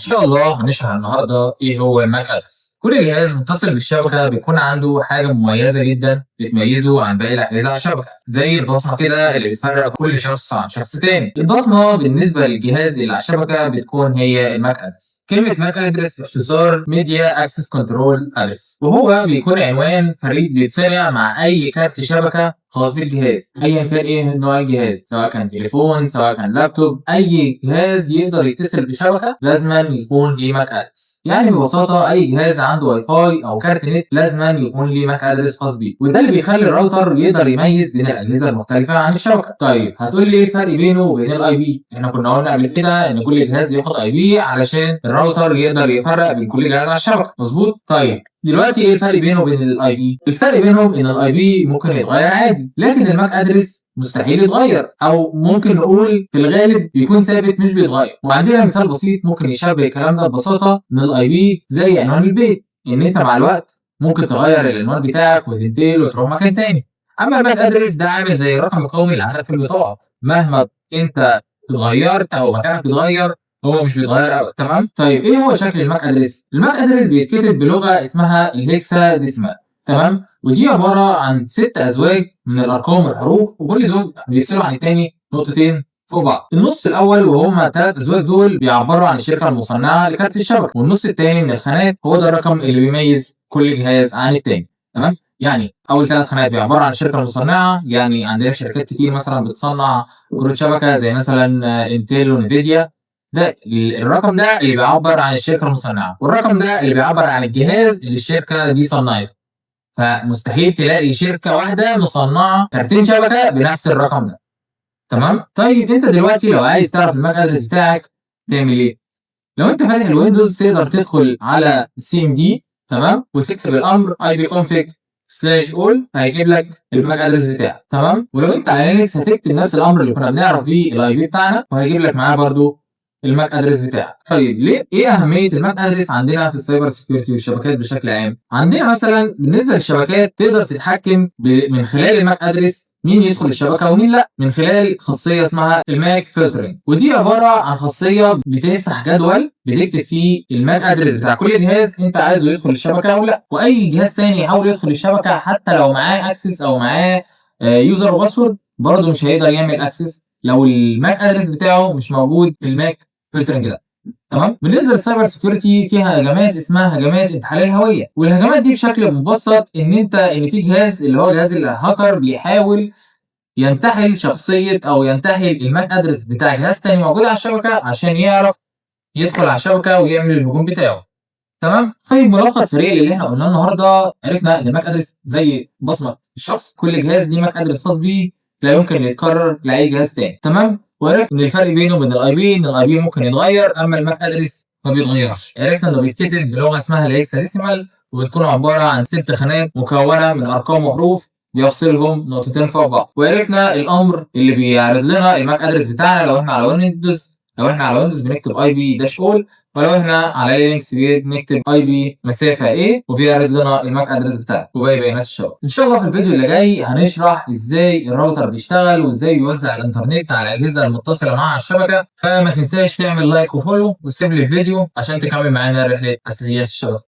شاء الله هنشرح النهارده ايه هو ال MAC address. كل جهاز متصل بالشبكه بيكون عنده حاجة مميزة جدا بتميزه عن باقي الاجهزة على الشبكه، زي البصمة كده اللي بتفرق كل شخص عن شخص تاني. البصمة بالنسبة للجهاز اللي على الشبكة بتكون هي ال MAC address. كلمة MAC address اختصار media access control address، وهو بيكون عنوان فريد بيتصنع مع اي كارت شبكة خاص بالجهاز، ايا كان ايه نوع الجهاز، سواء كان تليفون، سواء كان لابتوب، اي جهاز يقدر يتصل بشبكة لازما يكون ليه MAC address. يعني ببساطة اي جهاز عنده واي فاي او كارت نت لازما يكون ليه MAC address خاص بيه، وده اللي بيخلي الراوتر يقدر يميز بين الاجهزة المختلفة عن الشبكة. طيب هتقول لي ايه الفرق بينه وبين ال IP؟ احنا كنا قلنا قبل كده ان كل جهاز ياخد IP علشان الراوتر يقدر يفرق بين كل جهاز على الشبكه، مظبوط؟ طيب دلوقتي ايه الفرق بينه وبين ال IP؟ الفرق بينهم ان ال IP ممكن يتغير عادي، لكن ال MAC address مستحيل يتغير، او ممكن نقول في الغالب بيكون ثابت مش بيتغير. وعندنا مثال بسيط ممكن يشبه الكلام ده ببساطة، ان ال IP زي عنوان البيت، ان انت مع الوقت ممكن تغير العنوان بتاعك وتنتقل وتروح مكان تاني. اما ال MAC address ده عامل زي الرقم القومي اللي عندك في البطاقه، مهما انت اتغيرت او مكانك اتغير هو مش بيتغير ابدا، تمام؟ طيب ايه هو شكل ال MAC address؟ ال MAC address بيتكتب بلغه اسمها ال hexadecimal، تمام؟ ودي عبارة عن 6 ازواج من الارقام والحروف، وكل زوج بيفصلوا عن الثاني نقطتين فوق بعض. النص الاول وهما 3 ازواج دول بيعبروا عن الشركة المصنعة لكارت الشبكه، والنص الثاني من الخانات هو ده الرقم اللي بيميز كل جهاز عن الثاني، تمام؟ يعني اول 3 خانات بيعبروا عن الشركة المصنعة، يعني عندنا شركات كتير مثلا بتصنع كروت شبكة زي مثلا Intel و Nvidia، ده الرقم ده اللي بيعبر عن الشركة المصنعة، والرقم ده اللي بيعبر عن الجهاز اللي الشركة دي صنعته. فمستحيل تلاقي شركة واحدة مصنعه كارتين شبكة بنفس الرقم ده، تمام؟ طيب انت دلوقتي لو عايز تعرف ال MAC address بتاعك تعمل ايه؟ لو انت فاتح ال Windows تقدر تدخل على CMD، تمام؟ وتكتب الامر ipconfig /all، هيجيب لك ال MAC address بتاعك، تمام؟ ولو انت على Linux هتكتب نفس الامر اللي كنا بنعرف بيه ال IP بتاعنا، وهيجيب لك معاه برده ال MAC address بتاعك. طيب ليه ايه اهمية ال MAC address عندنا في ال cyber security والشبكات بشكل عام؟ عندنا مثلا بالنسبة للشبكات تقدر تتحكم من خلال ال MAC address مين يدخل الشبكة ومين لا، من خلال خاصية اسمها ال MAC filtering، ودي عبارة عن خاصية بتفتح جدول بتكتب فيه ال MAC address بتاع كل جهاز انت عايزه يدخل الشبكة او لا، واي جهاز تاني يحاول يدخل الشبكة حتى لو معاه access او معاه user و password برضه مش هيقدر يعمل access لو ال MAC address بتاعه مش موجود في ال MAC filtering ده، تمام؟ بالنسبة لل cyber security فيها هجمات اسمها هجمات انتحال الهويه، والهجمات دي بشكل مبسط ان في جهاز اللي هو جهاز الهاكر بيحاول ينتحل شخصية او ينتحل ال MAC address بتاع جهاز تاني موجود على الشبكة عشان يعرف يدخل على الشبكة ويعمل الهجوم بتاعه، تمام؟ طيب ملخص سريع للي احنا قلناه النهارده، عرفنا ان ال MAC address زي بصمة الشخص، كل جهاز ليه MAC address خاص بيه لا يمكن يتكرر لاي جهاز تاني، تمام؟ وعرفنا ان الفرق بينه وبين ال IP ان ال IP ممكن يتغير، اما ال MAC address ما بيتغيرش. عرفنا انه بيتكتب بلغه اسمها ال hexadecimal، وبتكون عبارة عن 6 خانات مكونة من ارقام وحروف بيفصلهم نقطتين فوق بعض. وعرفنا الامر اللي بيعرض لنا ال MAC address بتاعنا لو احنا على Windows، لو احنا على Windows بنكتب IP dash all، ولو احنا على Linux بنكتب IP مسافة a وبيعرض لنا ال MAC address بتاعنا وباقي بيانات الشبكة. ان شاء الله في الفيديو اللي جاي هنشرح ازاي الراوتر بيشتغل وازاي يوزع الانترنت على الاجهزة المتصلة مع الشبكة، فما تنساش تعمل like و follow وتسيب لي الفيديو عشان تكمل معانا رحله اساسيات الشبكة.